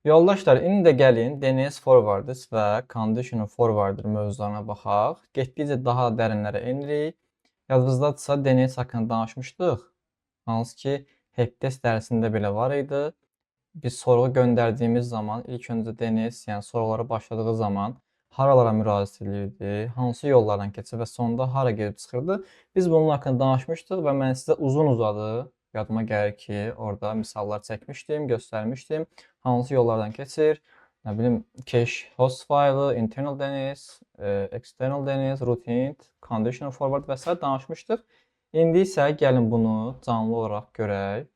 Yoldaşlar, indi də gəlin DNS forwarders və conditional forwarder mövzularına baxaq. Getdikcə daha dərinlərə enirik. Yadınızdadırsa DNS haqqında danışmışdıq. Hansı ki, helpdesk dərsində belə var idi. Biz sorğu göndərdiyimiz zaman ilk öncə DNS, yəni sorğulara başladığı zaman haralara müraciət edirdi, hansı yollardan keçir və sonda hara gedib çıxırdı. Biz bunun haqqında danışmışdıq və mən sizə uzun uzadı yadıma gəlir ki, orada misallar çəkmişdim, göstərmişdim. Hansı yollardan keçir, nə bilim, cache host faylı, internal DNS, external DNS, root, conditional forward və s. danışmışdıq. İndi isə gəlin bunu canlı olaraq görək.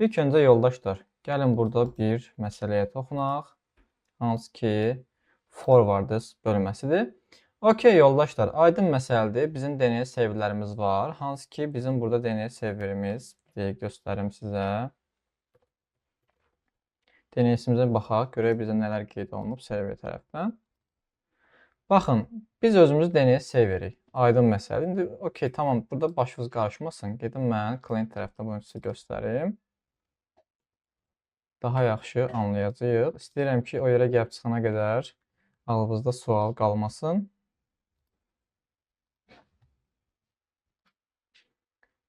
İlk öncə yoldaşlar, gəlin burada bir məsələyə toxunaq. Hansı ki, forwarders bölməsidir. Okey yoldaşlar, aydın məsələdir. Bizim DNS serverlərimiz var. Hansı ki, bizim burada DNS serverimiz, bir göstərim sizə. DNS-imizə baxaq, görək bizə nələr qeyd olunub server tərəfdən. Baxın, biz özümüz DNS serverik. Aydın məsələdir. İndi okey, tamam, burada başınız qarışmasın. Gedim mən klient tərəfdə bunu sizə göstərim. Daha yaxşı anlayacağıq. İstəyirəm ki, o yerə gəlib çıxana qədər ağlınızda sual qalmasın.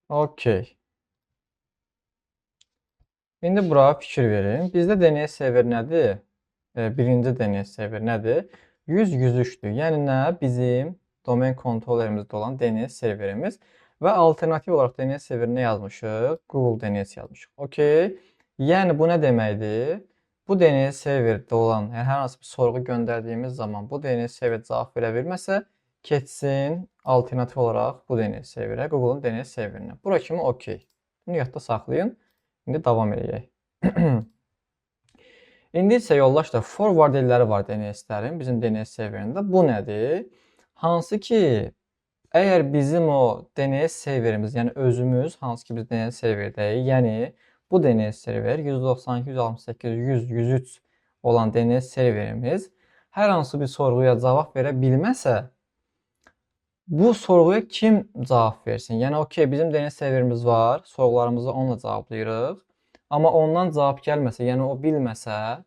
Okey. İndi bura fikir verin. Bizdə DNS server nədir? Birinci DNS server nədir? 100-103-dür. Yəni nə? Bizim domen kontrolerimizdə olan DNS serverimiz və alternativ olaraq DNS serveri nə yazmışıq? Google DNS yazmışıq. Okey. Yəni bu nə deməkdir? Bu DNS serverdə olan, yəni hər hansı bir sorğu göndərdiyimiz zaman bu DNS server cavab verə bilməsə, keçsin alternativ olaraq bu DNS serverə, Google-un DNS serverinə. Bura kimi okey. Bunu yadda saxlayın. İndi davam eləyək. İndi isə yoldaşlar, forwarderləri var DNS-lərin, bizim DNS serverində. Bu nədir? Hansı ki, əgər bizim o DNS serverimiz, yəni özümüz, hansı ki biz DNS serverdəyik, yəni bu DNS server 192, 168, 100, 103 olan DNS serverimiz hər hansı bir sorğuya cavab verə bilməsə, bu sorğuya kim cavab versin? Yəni, okey, bizim DNS serverimiz var, sorğularımızı onunla cavablayırıq. Amma ondan cavab gəlməsə, yəni o bilməsə,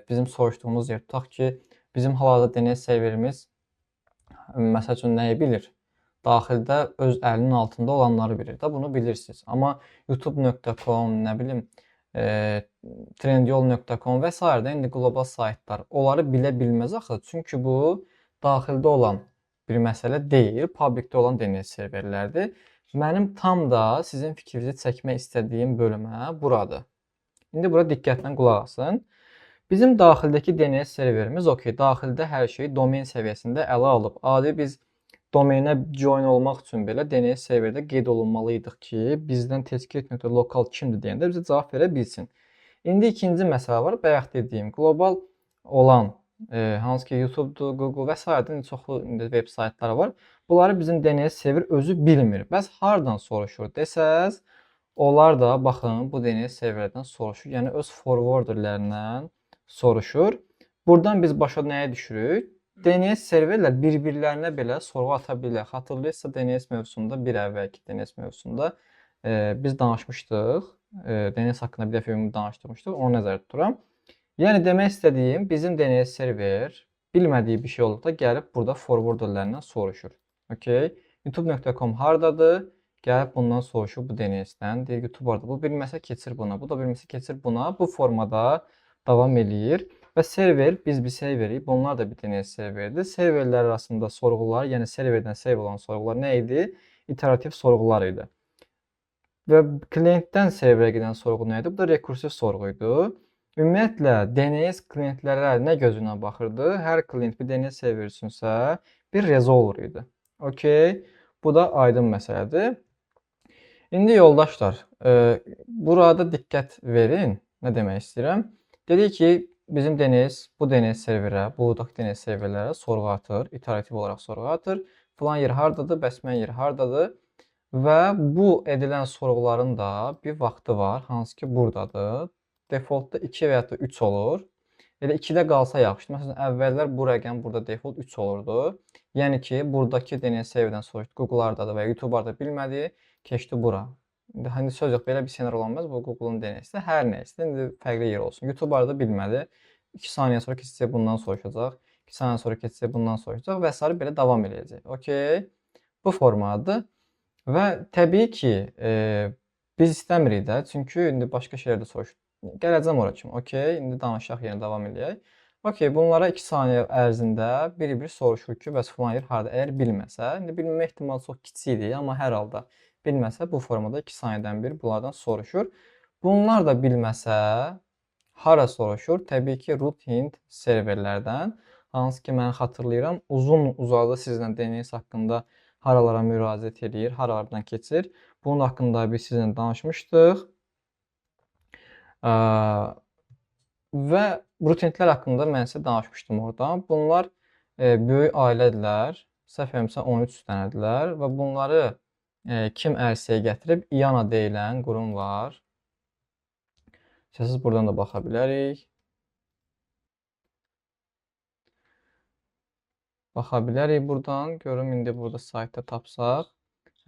bizim soruşduğumuz yer, tutaq ki, bizim hal-hazırda DNS serverimiz, məsəl üçün, nəyi bilir? Daxildə öz əlinin altında olanları bilir də, bunu bilirsiniz. Amma youtube.com, nə bilim, trendyol.com və s. də indi qlobal saytlar, onları bilə bilməz axı. Çünki bu, daxildə olan bir məsələ deyil, publicdə olan DNS serverlərdir. Mənim tam da sizin fikrinizi çəkmək istədiyim bölümə buradır. İndi bura diqqətlə qulaq asın. Bizim daxildəki DNS serverimiz, okey, daxildə hər şeyi domen səviyyəsində ələ alıb. Adi biz domenə join olmaq üçün belə DNS serverdə qeyd olunmalıydıq ki, bizdən tezkit.local kimdir deyəndə bizə cavab verə bilsin. İndi ikinci məsələ var. Bayaq dediyim qlobal olan, hansı ki YouTube-dur, Google və s. çoxlu web saytları var. Bunları bizim DNS server özü bilmir. Bəs hardan soruşur desəz, onlar da baxın bu DNS serverdən soruşur. Yəni öz forwarderlərindən soruşur. Buradan biz başa nəyə düşürük? DNS serverlər bir-birlərinə belə sorğu ata bilirlər. Xatırlayırsa DNS mövzusunda, bir əvvəlki DNS mövzusunda biz danışmışdıq. DNS haqqında bir dəfə ümumi danışmışdıq. Onu nəzərdə tuturam. Yəni demək istədiyim, bizim DNS server bilmədiyi bir şey olduqda gəlib burada forwarderlərindən soruşur. Okey. youtube.com hardadır? Gəlib bundan soruşur bu DNS-dən. Deyir YouTube harda? Bu bilməsə keçir buna. Bu da bilməsə keçir buna. Bu formada davam eləyir. Və server, biz bir serverik. Bunlar da bir DNS serverdir. Serverlər arasında sorğular, yəni serverdən server olan sorğular nə idi? İterativ sorğular idi. Və klientdən serverə gedən sorğu nə idi? Bu da rekursiv sorğu idi. Ümumiyyətlə, DNS klientlərə nə gözü ilə baxırdı? Hər klient bir DNS server üçünsə bir resolver idi. Okey, bu da aydın məsələdir. İndi yoldaşlar, burada diqqət verin. Nə demək istəyirəm? Dedik ki, bizim DNS bu DNS serverə, buradakı DNS serverlərə sorğu atır, iterativ olaraq sorğu atır. Filan yer hardadır, bəs mən yer hardadır? Və bu edilən sorğuların da bir vaxtı var, hansı ki buradadır. Defaultda 2 və ya da 3 olur. Elə 2-də qalsa yaxşıdır. Məsələn, əvvəllər bu rəqəm burada default 3 olurdu. Yəni ki, buradakı DNS serverdən soruşdu, Google hardadır və ya YouTube harda bilmədi, keçdi bura. İndi hani söz yox, belə bir ssenari ola bilməz. Bu Google-un DNS-də hər nə isə indi fərqli yer olsun. YouTube arada bilmədi. 2 saniyə sonra keçəcək bundan soruşacaq. 2 saniyə sonra keçəcək bundan soruşacaq və sair belə davam eləyəcək. Okay. Bu formadır. Və təbii ki, biz istəmirik də, çünki indi başqa şeylər də soruşur. Gələcəm ora kimi. Okay, indi danışaq, yenə davam eləyək. Okay, bunlara 2 saniyə ərzində bir-bir soruşur ki, bəs filan yer harada? Əgər bilməsə, indi bilmə ehtimalı çox kiçikdir, amma hər halda bilməsə bu formada 2 saniyədən bir bunlardan soruşur. Bunlar da bilməsə hara soruşur? Təbii ki, root hint serverlərdən. Hansı ki, mən xatırlayıram, uzun uzadı sizlə DNS haqqında haralara müraciət eləyir, haralardan keçir. Bunun haqqında biz sizinlə danışmışdıq. Və root hintlər haqqında mən sizə danışmışdım orada. Bunlar böyük ailədirlər. Səhv eləmirəmsə 13 dənədirlər və bunları kim ərsəyə gətirib? IANA deyilən qurum var. İstəsəniz buradan da baxa bilərik. Baxa bilərik buradan. Görüm indi burada saytda tapsaq.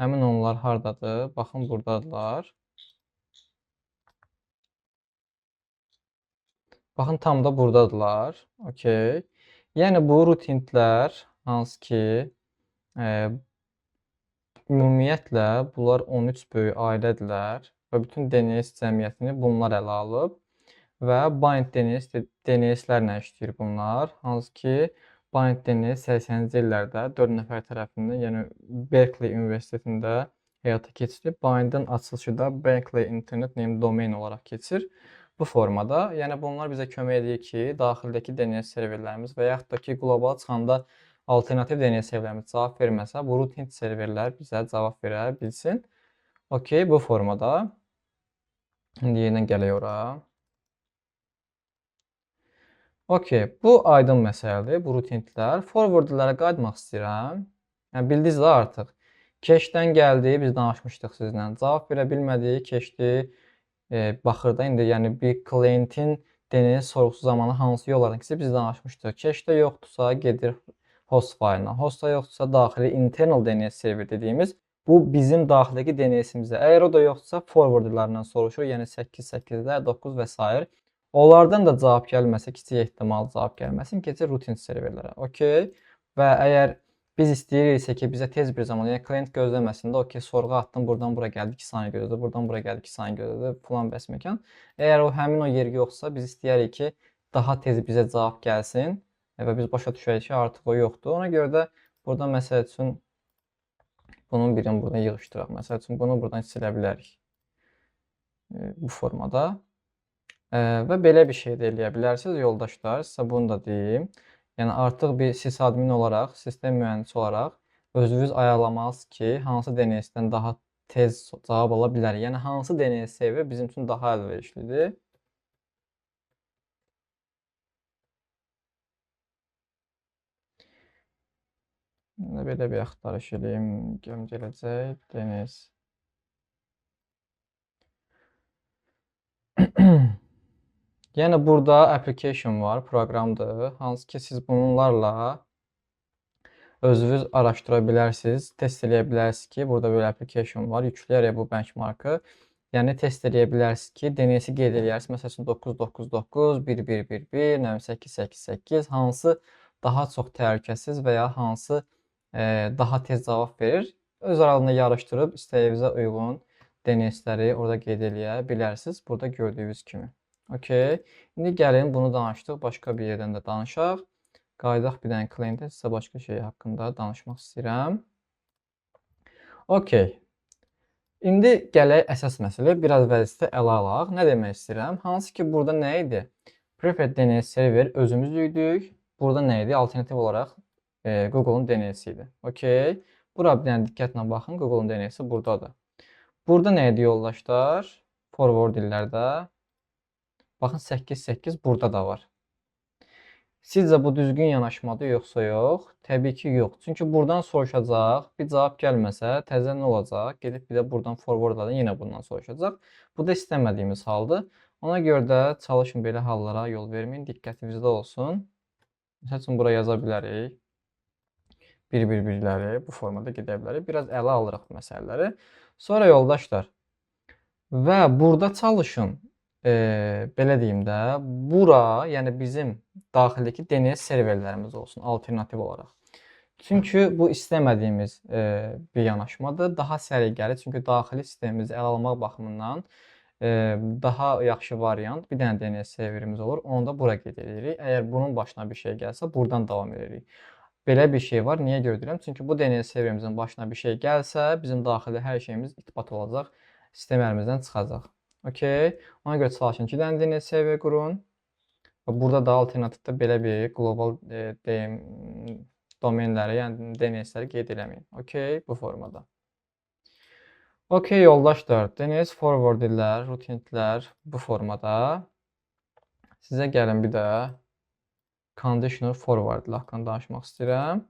Həmin onlar hardadır? Baxın, buradadırlar. Baxın, tam da buradadırlar. Okay. Yəni bu root hintlər hansı ki, ümumiyyətlə bunlar 13 böyük ailədirlər və bütün DNS cəmiyyətini bunlar ələ alıb və Bind DNS, DNS-lərlə işləyir bunlar. Hansı ki, Bind DNS 80-ci illərdə 4 nəfər tərəfindən, yəni Berkeley Universitetində həyata keçirilib. Bind'in açılışı da Berkeley Internet Name Domain olaraq keçir. Bu formada, yəni bunlar bizə kömək edir ki, daxildəki DNS serverlərimiz və yaxud da ki, qlobal çıxanda alternativ DNS serverlərimiz cavab verməsə, bu root hint serverlər bizə cavab verə bilsin. Okay, bu formada. İndi yenidən gələk ora. Okay, bu aydın məsələdir, bu root hintlər. Forwardlərə qayıtmaq istəyirəm. Yəni, bildiniz də artıq. Cache-dən gəldi, biz danışmışdıq sizlə. Cavab verə bilmədi, keçdi. Baxır da indi, yəni bir klientin DNS sorğusu zamanı hansı yollardan keçir, biz danışmışdıq. Cache-də yoxdursa gedir host faylına, hostda yoxdursa daxili internal DNS server dediyimiz bu bizim daxildəki DNS-imizdə. Əgər o da yoxdursa forwardlarından soruşur, yəni 8, 8-lər, 9 və sair. Onlardan da cavab gəlməsə, kiçik ehtimal cavab gəlməsin, keçir root hint serverlərə. Okay. Və əgər biz istəyiriksə ki, bizə tez bir zamanda, yəni klient gözləməsin də, okey, sorğu atdım, buradan bura gəldi, 2 saniyə gözlədi, buradan bura gəldi, 2 saniyə gözlədi, filan bəs məkan. Əgər o həmin o yer yoxsa, biz istəyirik ki, daha tez bizə cavab gəlsin və biz başa düşərik ki, artıq o yoxdur. Ona görə də burada məsəl üçün bunun birini buradan yığışdıraq. Məsəl üçün bunu buradan silə bilərik bu formada. Və belə bir şey də eləyə bilərsiniz yoldaşlar, sizə bunu da deyim. Yəni artıq bir sysadmin olaraq, sistem mühəndisi olaraq özünüz ayarlamalısınız ki, hansı DNS-dən daha tez cavab ala bilərik. Yəni hansı DNS server bizim üçün daha əlverişlidir. İndi belə bir axtarış eləyim, görüm gələcək DNS. Yəni burada application var, proqramdır. Hansı ki siz bunlarla özünüz araşdıra bilərsiniz, test eləyə bilərsiniz ki, burada belə application var, yükləyərək bu benchmarkı. Yəni test eləyə bilərsiniz ki, DNS-i qeyd eləyərsiniz. Məsəl üçün 9 9 9, 1 1 1 1, nə bilim 8 8 8, hansı daha çox təhlükəsiz və ya hansı daha tez cavab verir. Öz aralığında yarışdırıb istəyinizə uyğun DNS-ləri orada qeyd eləyə bilərsiniz. Burada gördüyünüz kimi. Okay. İndi gəlin bunu danışdıq. Başqa bir yerdən də danışaq. Qayıdaq bir dənə klientə, sizə başqa şey haqqında danışmaq istəyirəm. Okay. İndi gələk əsas məsələ. Biraz vəziyyətə ələ alaq. Nə demək istəyirəm? Hansı ki burada nə idi? Preferred DNS server özümüz idik. Burada nə idi? Alternativ olaraq Google-un DNS idi. Okay. Bura bir dənə diqqətlə baxın. Google-un DNS-i buradadır. Burada nə idi yoldaşlar? Forward illərdə. Baxın 8 8 burada da var. Sizcə bu düzgün yanaşmadır yoxsa yox? Təbii ki yox. Çünki buradan soruşacaq, bir cavab gəlməsə təzə nə olacaq? Gedib bir də buradan forwardlardan yenə bundan soruşacaq. Bu da istəmədiyimiz haldır. Ona görə də çalışın belə hallara yol verməyin, diqqətinizdə olsun. Məsəl üçün bura yaza bilərik. Bir bir birləri bu formada gedə bilərik. Biraz ələ alırıq bu məsələləri. Sonra yoldaşlar, Və burada çalışın, belə deyim də, bura, yəni bizim daxildəki DNS serverlərimiz olsun alternativ olaraq. Çünki bu istəmədiyimiz bir yanaşmadır. Daha səliqəli, çünki daxili sistemimizi ələ almaq baxımından daha yaxşı variant bir dənə DNS serverimiz olur. Onu da bura qeyd edirik. Əgər bunun başına bir şey gəlsə, buradan davam edirik. Belə bir şey var. Niyə görə deyirəm? Çünki bu DNS serverimizin başına bir şey gəlsə, bizim daxildə hər şeyimiz itbat olacaq, sistem əlimizdən çıxacaq. Okay. Ona görə çalışın ki, dənə DNS server qurun. Və burada da alternativdə belə bir qlobal DM domenləri, yəni DNS-ləri qeyd eləməyin. Okay, bu formada. Okay yoldaşlar, DNS forwarderlər, routinglər bu formada. Sizə gəlin bir də conditional forward haqqında danışmaq istəyirəm.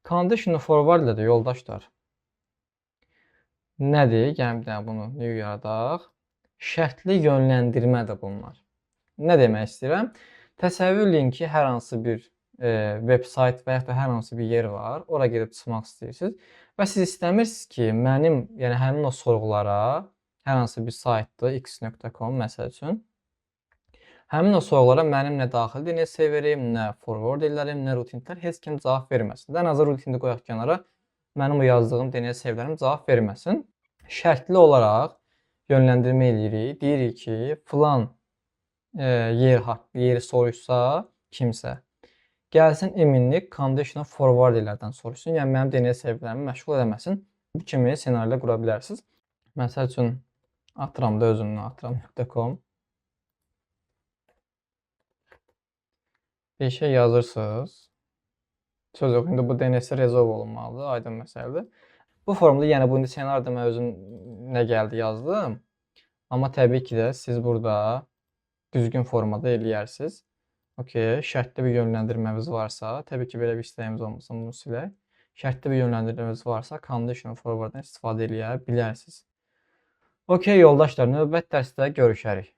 Conditional forward ilə də yoldaşlar nədir? Gəlin bir dənə bunu new yaradaq. Şərtli yönləndirmədir bunlar. Nə demək istəyirəm? Təsəvvür eləyin ki, hər hansı bir veb sayt və yaxud da hər hansı bir yer var. Ora gedib çıxmaq istəyirsiniz və siz istəmirsiniz ki, mənim, yəni həmin o sorğulara hər hansı bir saytdır, x.com məsəl üçün. Həmin o sorğulara mənim nə daxili DNS serverim, nə forwarderlərim, nə routinglər heç kim cavab verməsin. Ən azı routingi qoyaq kənara. Mənim o yazdığım DNS serverlərim cavab verməsin. Şərtli olaraq yönləndirmə eləyirik. Deyirik ki, filan yer haqq yeri soruşsa kimsə, gəlsin iminlik conditional forwarderlərdən soruşsun. Yəni mənim DNS serverlərimi məşğul eləməsin. Bu kimi ssenarilər qura bilərsiniz. Məsəl üçün atıram da özümdən atıram.com bir şey yazırsınız. Söz yox, indi bu DNS rezolv olunmalıdır, aydın məsələdir. Bu formda, yəni bu indi ssenaridə mən özüm nə gəldi yazdım. Amma təbii ki də siz burada düzgün formada eləyərsiniz. Okay, şərtli bir yönləndirməmiz varsa, təbii ki belə bir istəyimiz olmasa bunu silək. Şərtli bir yönləndirməmiz varsa, conditional forward-dan istifadə eləyə bilərsiniz. Okay yoldaşlar, növbəti dərsdə görüşərik.